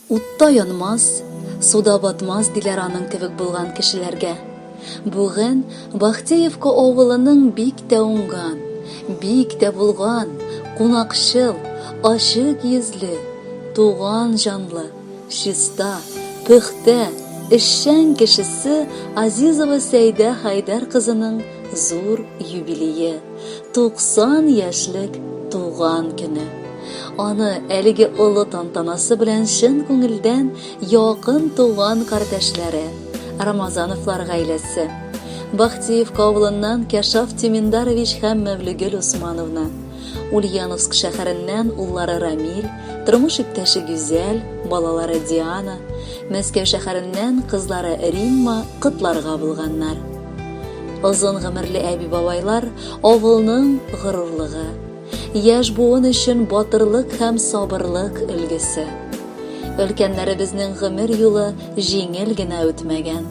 Утта янмас, суда батмас диләр аның кебек булган кешеләргә. Бүген Бахтеевка авылының бик тә уңган, бик тә булган, кунакчыл, ачык йөзле, туган җанлы, чиста, пөхтә, эшчән кешесе Азизова Сәйдә Хәйдәр кызының зур юбилее. 90 яшьлек туган көне. Аны әлеге олы тантанасы белән чын күңелдән якын туган кардәшләре, Рамазановлар гаиләсе, Бахтиевка авылыннан Кәшаф Тиминдарович һәм Мәвлегөл Усмановна, Ульяновск шәһәреннән уллары Рамил, тормыш иптәше Гүзәл, балалары Диана, Мәскәү шәһәреннән кызлары Римма котларга булганнар. Озын гомерле әби-бабайлар авылның горурлыгы. Яшь буын өчен батырлык һәм сабырлык өлгесе. Өлкәннәребезнең гомер юлы җиңел генә үтмәгән.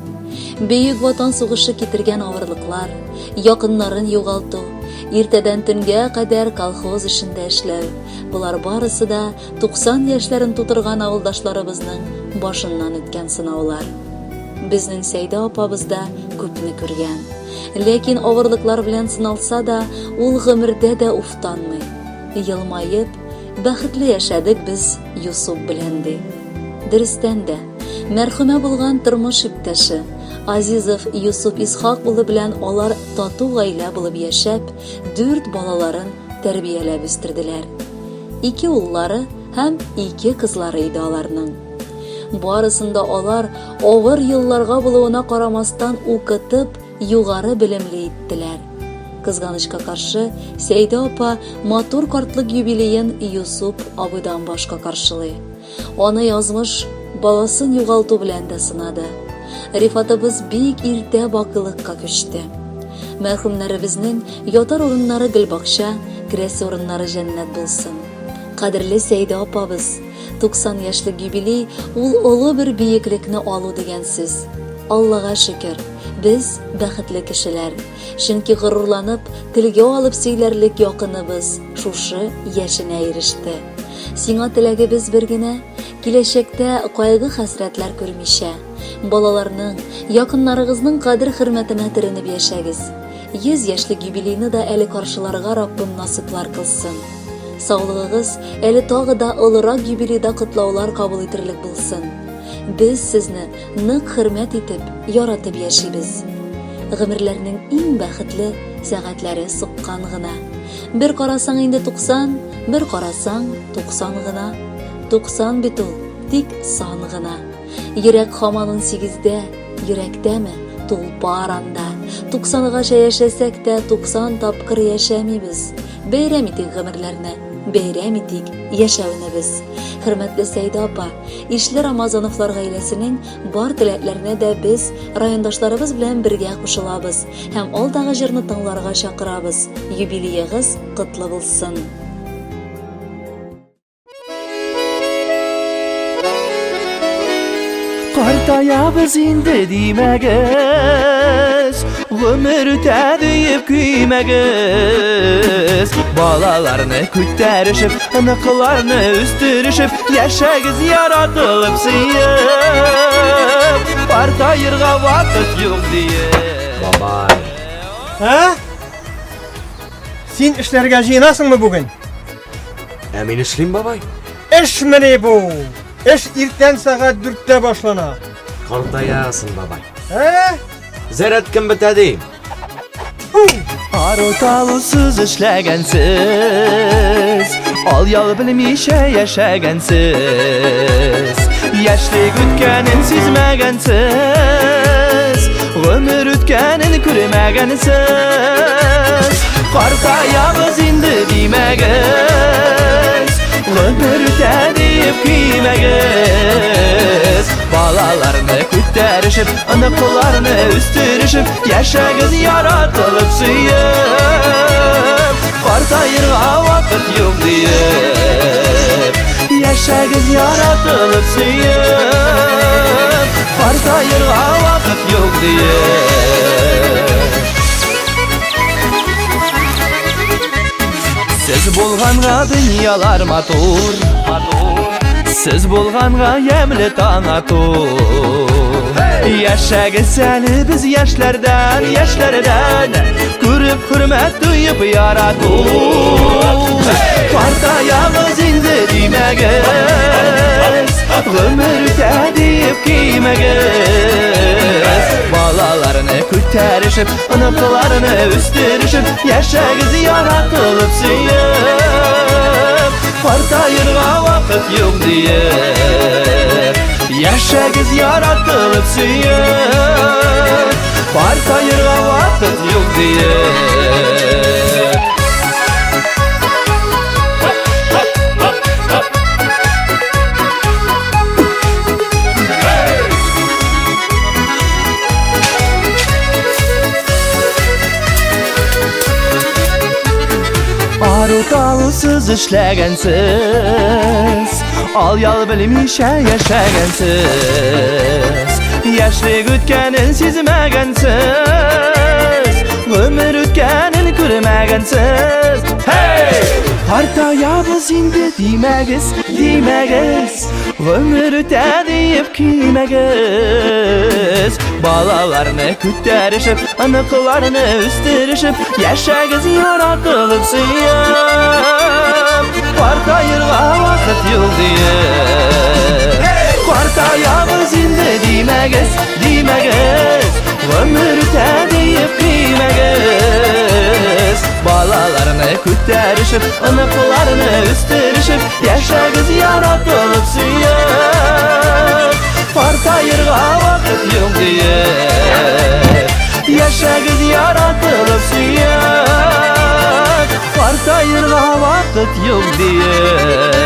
Бөек Ватан сугышы китергән авырлыклар, якыннарын югалту, иртәдән төнгә кадәр колхоз эшендә эшләү, болар барысы да 90 яшьләрен тутырган авылдашларыбызның башыннан үткән сынаулар. Безнең Сәйдә апабыз да күпне күргән. Ләкин авырлыклар белән сыналса да, ул гомердә дә уфтанмый. Елмаеп, бәхетле яшәдек без Юсуп белән, ди. Дөрестән дә, мәрхүмә булган тормыш иптәше Азизов Юсуп Исхак улы белән алар тату гаилә булып яшәп, дүрт балаларын тәрбияләп үстерделәр. Ике уллары һәм ике кызлары иде аларның. Барысын да алар авыр елларга булуына карамастан укытып, югары белемле иттеләр. Кызганычка каршы, Сәйдә апа матур картлык юбилеен Юсуп абыйдан башка каршылый. Аны язмыш баласын югалту белән дә сынады. Рифатыбыз бик иртә бакыйлыкка күчте. Мәрхүмнәребезнең ятар урыннары гөлбакча, керәсе урыннары җәннәт булсын. Кадерле Сәйдә апабыз, 90 яшьлек юбилей ул олы бер биеклекне алу дигән сүз. Аллага шөкер, без бәхетле кешеләр. Чөнки горурланып, телгә алып сөйләрлек якыныбыз шушы яшенә иреште. Сиңа теләгебез бер генә, киләчәктә кайгы-хәсрәтләр күрмичә, балаларның, якыннарыгызның кадер-хөрмәтенә төренеп яшәгез. 100 яшьлек юбилейны да әле каршыларга Раббым насыйплар кылсын. Саулыгыгыз әле тагы да олырак юбилейда котлаулар кабул итерлек булсын. Без сезне нык хөрмәт итеп, яратып яшибез. Гомерләрнең иң бәхетле сәгатьләре суккан гына. Бер карасаң инде 90, бер карасаң 90 гына. 90 бит ул, тик сан гына. Йөрәк һаман унсигездә, йөрәктәме, тулпар анда. Туксангача яшәсәк тә, 90 тапкыр яшәмибез. Бәйрәм итик гомерләрне, бәйрәм итик яшәүне без. Хөрмәтле Сәйдә апа, ишле Рамазановлар гаиләсенең бар теләкләренә дә без райондашларыбыз белән бергә кушылабыз һәм алдагы җырны тыңларга чакырабыз. Юбилеегыз котлы булсын! Картаябыз инде димәгез, Гомер үтә диеп көймәгез. Балаларны күтәрешеп, Оныкларны үстерешеп, Яшәгез яратылып сөеп. Картаерга вакыт юк диеп. Бабай. Ә? Син эшләргә җыенасыңмы бүген? Ә мин эшлим, бабай. Эшмени бу? Эш иртән сәгать дүрттә башлана. Картаясың, бабай. Ә? Заряд кем бетә дим? Ару талусыз эшләгәнсез, ал ял белмичә яшәгәнсез. Яшьлек үткәнен сизмәгәнсез, гомер үткәнен күрмәгәнсез. Картаябыз инде димәгез, гомер үтә диеп көймәгез. Балаларны күтәрешеп, оныкларны үстерешеп, яшәгез яратылып сөеп. Картаерга вакыт юк диеп, яшәгез яратылып сөеп. Картаерга вакыт юк диеп. Сез булганга дөньялар матур, матур. Сез булганга ямьле таң ату. Яшәгез әле без яшьләрдән, яшьләрдән күреп хөрмәт тоеп ярату. Картаябыз инде димәгез, гомер үтә диеп кимәгез. Балаларны күтәрешеп, оныкларны үстерешеп, яшәгез яратылып сөеп. Картаерга вакыт юк диеп, яшәгез яратылып сөеп. Картаерга вакыт юк диеп. Ару талусыз эшләгәнсез, ал ял белмичә яшәгәнсез, яшьлек үткәнен сизмәгәнсез, гомер үткәнен күрмәгәнсез. Hey! Картаябыз инде димәгез, димәгез, гомер үтә диеп кимәгез. Балаларны күтәрешеп, оныкларны үстерешеп, яшәгез яратылып сөеп. Картаерга вакыт юк диеп. Картаябыз инде димәгез, димәгез, гомер үтә диеп кимәгез. Балаларны күтәрешеп, оныкларны үстерешеп, яшәгез яратылып сөеп. Картаерга вакыт юк диеп. Яшәгез яратылып сөеп. Картаерга вакыт юк диеп.